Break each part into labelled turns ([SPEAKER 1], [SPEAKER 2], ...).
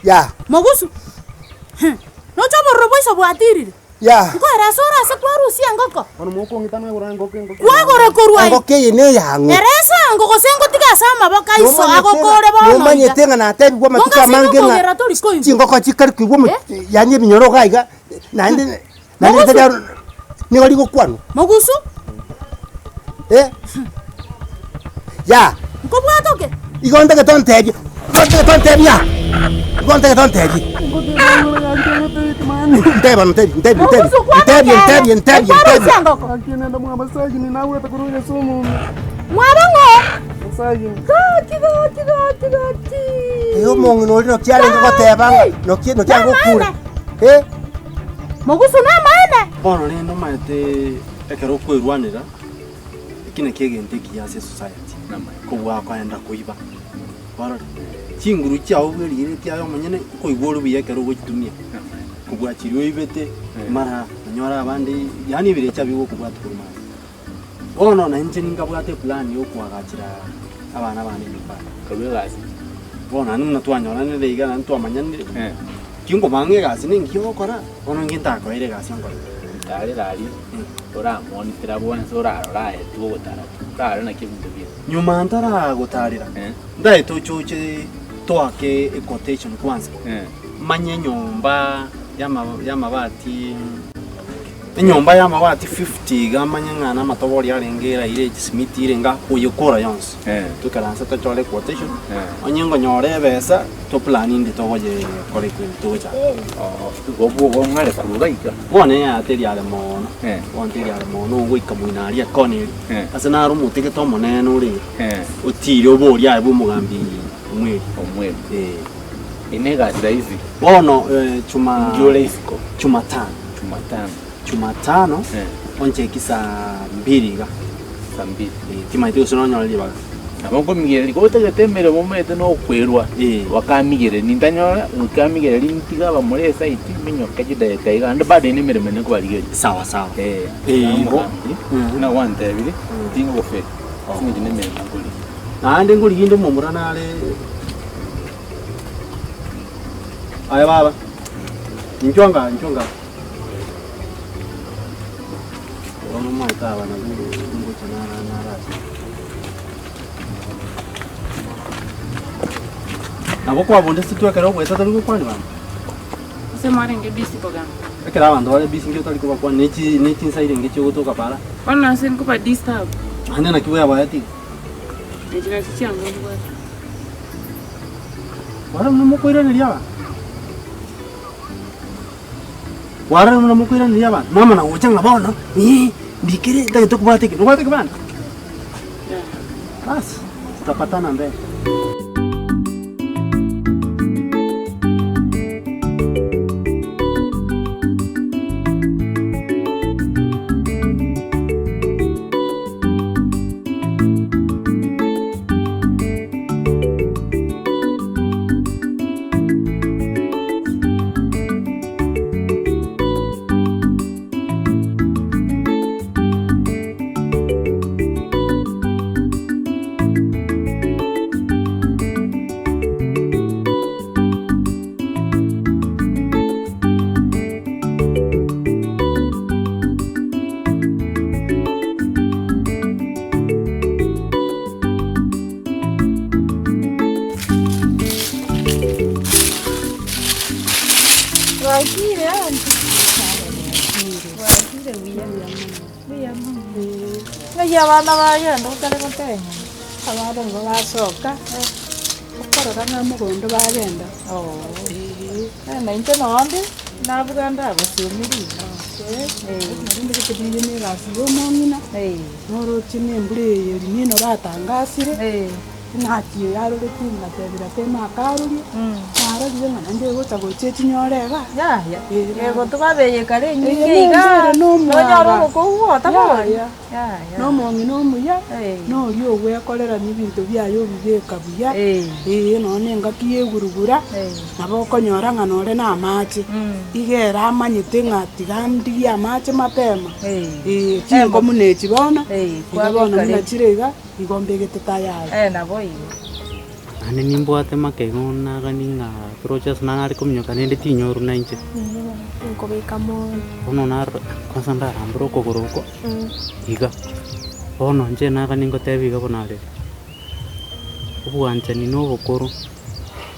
[SPEAKER 1] Ya.
[SPEAKER 2] Mogusu, Heh, noche obororo bwa iso bwatirire.
[SPEAKER 1] Ya.
[SPEAKER 2] Nkoera ase ore ase kwarusia engoko.
[SPEAKER 3] Bono mokong'ita naigoro engoko engoko.
[SPEAKER 2] Kwagora korwa aye.
[SPEAKER 1] Engoko eye neyang'o.
[SPEAKER 2] Ere esango gose ngotiga ase amaboko a iso agokore bono iga.
[SPEAKER 1] Nomanyete ng'a natebigwe amatuko
[SPEAKER 2] Mongasi
[SPEAKER 1] amange ng'a
[SPEAKER 2] gokogera tori koigwa.
[SPEAKER 1] chingoko chikari koigwa omo
[SPEAKER 2] Eh?
[SPEAKER 1] yaani ebinyoro iga iga naende naende
[SPEAKER 2] Mogusu.
[SPEAKER 1] ritari aro nigo rigokwanwa.
[SPEAKER 2] Mogusu.
[SPEAKER 1] Eh? Ya.
[SPEAKER 2] Nkobwate oke?
[SPEAKER 1] Igo ntagete ontebie, igo ntagete ontebia, igo ntagete ontebie. Ntebie bono ntebie, ntebie, ntebie,
[SPEAKER 2] Mogusu kwana
[SPEAKER 1] ntebie,
[SPEAKER 2] ekeene.
[SPEAKER 1] ntebie, ntebie,
[SPEAKER 2] Ekwarusia
[SPEAKER 1] ntebie.
[SPEAKER 2] engoko.
[SPEAKER 3] Gaki nende mwabasagini nagwete korwa egesumu.
[SPEAKER 2] Mwaba ng'o?
[SPEAKER 3] Basagini.
[SPEAKER 2] Gaki gaki gaki gaki.
[SPEAKER 1] Eh, omong'ina oria naki arenge goteba ng'a naki naki agokura. Eh?
[SPEAKER 2] Mogusu namaene.
[SPEAKER 4] Bono rende omanyete ekero okwerwanera, eki nakio egento ekiya ase esociety, kobua koenda koiba. Kwarora? Chinguru chiago bwerigeretie aye omonyene, okoigwa ore buya ekero ogochitumia, kobua chiria oibete, mara onyore abande yaani ebirecha bigokobwata korwa maega. Bono na inche ninkabwate eplan ya okoagachera abana bane enyomba eye.
[SPEAKER 5] Korwa egasi.
[SPEAKER 4] Bono naende buna twanyoranire iga naende twamanyanire, tingomanya ng'a egasi nengiya ogokora, bono inki ntakoeire egasi onkore.
[SPEAKER 5] Ntarera aria, oramonitere abwo onsi orarore aye tiga ogotara tu, orarore naki ebinto bire.
[SPEAKER 4] Nyuma ntaragotarera, ntaete oche oche toake equotation kwanza, manye enyomba yama yamabati. Enyomba y'amabati 50 iga amanye ng'a namatobori arenge eraire echisimiti ere enga koyekora yonsi. Toikaranse tochore quotation, onye nkonyora ebesa toplani inde togoyekora equipment togochaka.
[SPEAKER 5] Igo bwogong'are korwa iga iga.
[SPEAKER 4] Bono eate eriare mono, bono teriare mono ogoika moino aria ekona eria, ase naro omotegete omonene ore iga, otiire oborie aye bwa omogambi Omweri.
[SPEAKER 5] Omweri.
[SPEAKER 4] Eh.
[SPEAKER 5] Eye ne egasi rahisi.
[SPEAKER 4] Bono chuma.
[SPEAKER 5] Inki ore isiko?
[SPEAKER 4] Chumatano.
[SPEAKER 5] Chumatano.
[SPEAKER 4] Chumatano
[SPEAKER 5] Eh.
[SPEAKER 4] oncheki saa mbili iga.
[SPEAKER 5] Saa mbili.
[SPEAKER 4] Eh, timanyeti gose nonyore ribaga.
[SPEAKER 5] Nabo nkomigereria gotagete emeremo omanyete na okwerwa,
[SPEAKER 4] Eh.
[SPEAKER 5] bakamigereria nintanyora nkamigereria ntiga abamura esaiti minyoke chidakika iga naende bado inde emeremo ende nkobarigeria.
[SPEAKER 4] Sawa sawa.
[SPEAKER 5] Eh,
[SPEAKER 4] Eh, bo.
[SPEAKER 5] omogambi buna gwantebirie, tingogoferi ase eng'encho na emeremo nkorigia.
[SPEAKER 4] Naende nkorigia inde omomura nare Aye baba, inchuo anga, inchuo anga. Bono omanyete aba nabwo ngocha nara narache. Nabo kwabundesitwe ekero ogoeta tori gokwania banto?
[SPEAKER 6] Ase mwarenge busy kogamba.
[SPEAKER 4] Ekero abanto bare busy inki otari kobakwania ne chi ne chinsa irenge chiogotoka para?
[SPEAKER 6] Bono ase nkoba disturb.
[SPEAKER 4] Naende naki bwebaeti iga?
[SPEAKER 6] Echi nachi chianga mbwate.
[SPEAKER 4] Kwarora buna mokoiraneria abanto? Kwarora buna mokoiraneria abanto? Mama na gocha ng'a bono, eh, ndikere ntagete kobwata eke, nobwate ekebande? Bas, tutapatana mbele.
[SPEAKER 7] Bwakire aunty. Bwakire buya. Buya mono. Ng'ai abana bagenda otare gotenya?
[SPEAKER 8] Abana igo basoka, okorora ng'a mogondo bagenda.
[SPEAKER 7] Oo. Na inche nonde, nabuga ndabasiomiri.
[SPEAKER 8] Naende gete na egasi ya omong'ina, noroche na embura eye El Nino batangasire, eng'aki eye aroretie ngatebera tema akaroria, narorire ng'a naende egocha gocha echinyore igaa.
[SPEAKER 7] Yaya,
[SPEAKER 8] Eh,
[SPEAKER 7] egotuba beye kare
[SPEAKER 8] Eye
[SPEAKER 7] enyinge
[SPEAKER 8] na
[SPEAKER 7] igaa,
[SPEAKER 8] embura na
[SPEAKER 7] nonyore
[SPEAKER 8] omwaga.
[SPEAKER 7] obokogu otabori.
[SPEAKER 8] Yaya.
[SPEAKER 7] Yaya.
[SPEAKER 8] Na omong'ina omuya,
[SPEAKER 7] Eh.
[SPEAKER 8] na oria ogwekorerania ebinto biaye obibeka buya,
[SPEAKER 7] Eh.
[SPEAKER 8] ee nonya na engaki ya egurugura,
[SPEAKER 7] Eh.
[SPEAKER 8] nabo okonyora ng'a nore na amache, iga ere amanyete ng'a tiga ndigie amache mapema,
[SPEAKER 7] Eh.
[SPEAKER 8] ee chinko buna echi bono,
[SPEAKER 7] Eh,
[SPEAKER 8] iga bono
[SPEAKER 7] kwabeka
[SPEAKER 8] buna
[SPEAKER 7] rende.
[SPEAKER 8] chire iga, igo mbegete tayari.
[SPEAKER 7] Eh, nabo igo.
[SPEAKER 9] Naende nimbwate make igo nagani ng'a toroche ase nare kominyoka rende tinyoru na inche.
[SPEAKER 10] Nkobeka mono.
[SPEAKER 9] Bono narora kwanza ndarambore okogoro oko, iga. Bono inche nagani ngotebia iga buna arere, obwanchani na obokoro,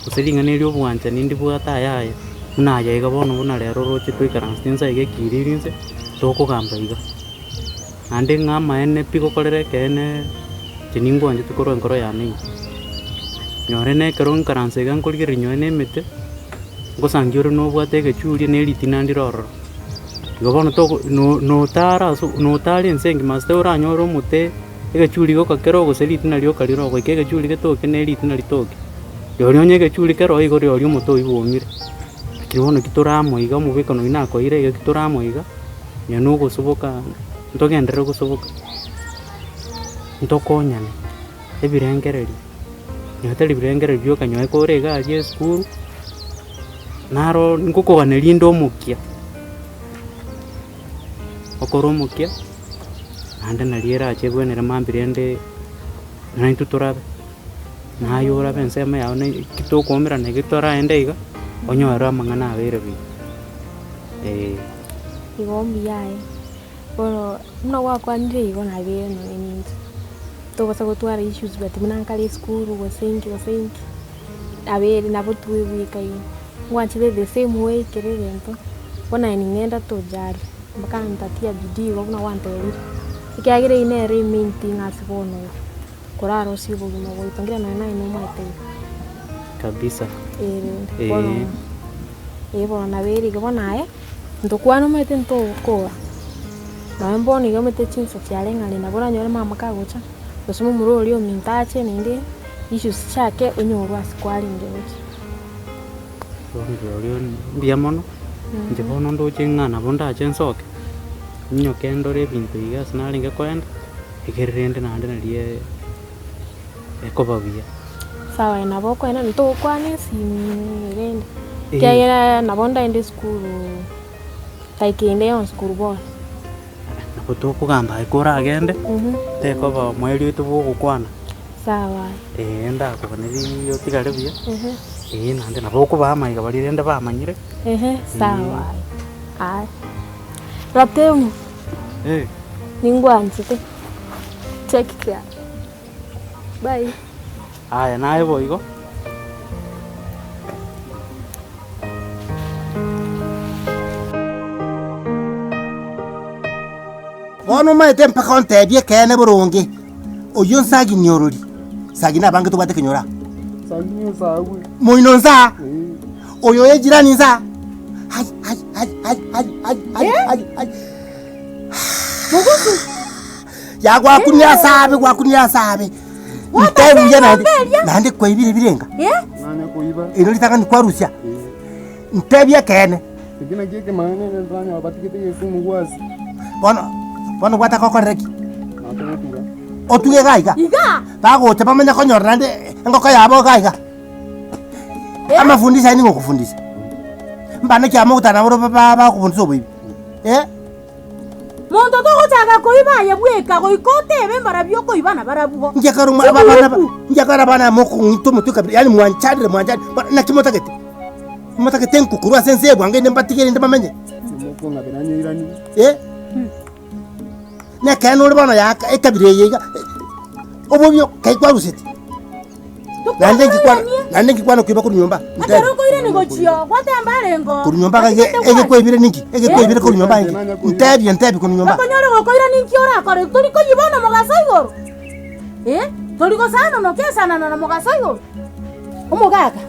[SPEAKER 9] gose ring'ana eria obwanchani ndibwate ayaye, buna aya iga bono buna rero oroche toikaransete inse iga ekiriri inse, tokogamba iga. Naende ng'a amaene pi gokorera ekeene, inche ningwanchete korwa enkoro yane ime. Nyore na ekero nkaransa iga nkorigereria nonye na emete, ngosangia ore nobwate egechuria na eritina ndire ororo. Igo bono togo no notara ase notara ense engima ase oranyore omote egechuri gioka kero gose ritina rioka rire goika egechuri getoke na eritina ritoke. Rirorio onye egechuri kero igo rirorio omote oywo bwomire. Lakini bono ki tore amo iga omobwekano oywo nakoeire iga ki tore amo iga, nonya na ogosoboka ntogenderere gosoboka, ntokonyane ebirengererio, nonya tari birengererio bioka nonya kore iga aria esukuru, naro ngokoganeria inde omokia, okore omokia, naende naria erache ebwenere mambia rende naintwe torabe. Naye orabe ensemo yao na eki tokoumerana eki toraende iga, onyore amang'ana abeire buya, eh.
[SPEAKER 10] Igo mbuya aye, bono buna gwakwanire igo nabeire nonye ninche, tobasa gotwara issues but buna nkare esukuru gose inki gose inki, nabeire nabo twebwekaine, ngwanchire the same way kera egento, bono aye ning'enda tojali, mpaka ntatia bidii igo buna gwantebirie, ekiagera eyio nere emain thing ase bono iga. Korarosie obogima bwaito ngira nonya naye nomaete iga.
[SPEAKER 9] Kabisa.
[SPEAKER 10] Ee rende bono
[SPEAKER 9] Ee.
[SPEAKER 10] ee bono nabeire iga bono aye ntokwane omanyete ntogokora nonya mbono iga omanyete chinsa chiareng'anire nabo oranyore mama kagocha gose momura oria ominto ache naende issues chiake onyorwe ase kwarenge gochia.
[SPEAKER 9] Bono rirorio mbuya mono, inche bono ndoche ng'a nabo ndache nsoke, ninyoke ndore ebinto iga ase narenge koenda. Ekero rende naende naria ekoba buya.
[SPEAKER 10] Sawa aye nabo okoenda ntogokwana esimi rende, ekiagera nabo ndaende esukuru like ende yonsi korwa bono.
[SPEAKER 9] Nabo tokogamba aye koragende, tekoba omoerio oito bwa ogokwana.
[SPEAKER 10] Sawa aye.
[SPEAKER 9] Eeh ndakoganerie otigare buya, eeh naende nabo okobaa amaiga baria rende bamanyire.
[SPEAKER 10] Sawa aye, aya. Ratemu. Ningwanchete. Take care. Bye.
[SPEAKER 9] Aya naye boigo.
[SPEAKER 1] Bono omanyete mpaka ontebie ekeene boronge, oyio nsagini orori, sagini abange tobwate ekenyoro aa.
[SPEAKER 3] Sagini osagwe.
[SPEAKER 1] Moino nsaa, oyo oye jirani nsaa, ai ai ai ai ai ai ai ai ai. Yagwakunia ase abe, gwakunia ase abe. Ntebi buya naende, naende kwaibire birenga.
[SPEAKER 3] Nanya koiba.
[SPEAKER 1] Ero ritang'ani kwarusia. Ntebi ekeene.
[SPEAKER 3] Eki nakio ekemanyererio nere batigete Yeso omogwasi.
[SPEAKER 1] Bono, bono gwataka okorere ki?
[SPEAKER 3] Natogotuga.
[SPEAKER 1] Otuge iga iga.
[SPEAKER 2] Iga.
[SPEAKER 1] Bagocha bamanye konyora naende engoko yabo iga iga. Amafundisho aya nigo okofundisha. Mbane kiamo ogotara nabo ba- bagokofundisha oboibi. Eh?
[SPEAKER 2] Monto togochaka koiba aye bweka, goika otebe mbarabwo okoiba nabarabwo.
[SPEAKER 1] Ngiakare omwa- aba- abana ba- ngiakare abana mokong'ita omotwe kabisa, yaani mwanchandire mwanchandire, bono naki motagete? Motagete nkokorwa ase ense eye bwango inde mbatige rende bamenye?
[SPEAKER 3] Mokong'abera nyeiranie.
[SPEAKER 1] Eh? Nekeene ore bono yaka ekabira eye iga, obobio kai kwaruseti? Naende nkikwana naende nkikwana koiba korwa nyomba.
[SPEAKER 2] Ekero okoirania gochia gwatemba arengo.
[SPEAKER 1] Korwa nyomba iga ege egekwaibire ninki? Egekwaibire korwa nyomba inki? Ntebie ntebie korwa nyomba.
[SPEAKER 2] Okonyore gokoirania inki orakore? Tori koyia bono mogaso igoro? Eh, tori gosana nokesanana na mogaso igoro? Omogaka,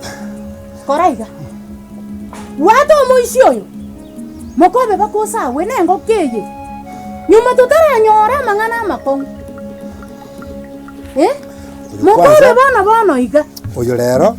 [SPEAKER 2] kora iga, bwata omoisia oyo, mokobe bakosawe nengoko eye, nyuma totaranyora amang'ana amakong'u. Eh? Mokobe bono bono iga.
[SPEAKER 1] Oyo rero.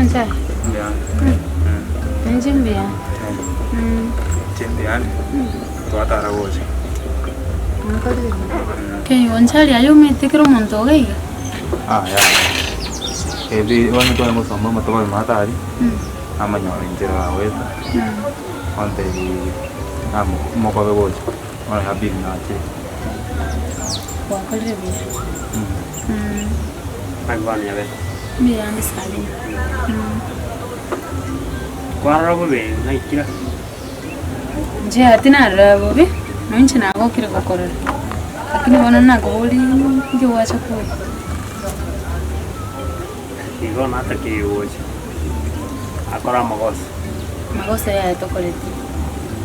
[SPEAKER 6] Nyasae. Ninche mbuya. Kei onchari aye omanyete kera omonto iga iga.
[SPEAKER 11] Ah yaya. Ebi bono tware gosoma amatuko aye matari, namanyora inchera goeta, ontebi amo mokobe gocha, bono yabidi nachire.
[SPEAKER 6] Gwakorire buya.
[SPEAKER 12] Naki bono nyabete?
[SPEAKER 6] Mbuya ande Sabina.
[SPEAKER 12] Kwarora bobe naikire.
[SPEAKER 6] Inche ati narora bobe, nonya inche nagokire gokorora, lakini bono nakoboria inki gwacha koria.
[SPEAKER 12] Igo natakeire gocha akore amagoso.
[SPEAKER 6] Magoso yaya tokoreti,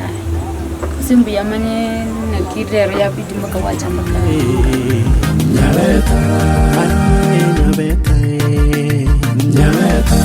[SPEAKER 6] aya ase mbuya manye naki rero yabidi mpaka gwacha mpaka.
[SPEAKER 13] Nyabeta, nyabeta, nyabeta.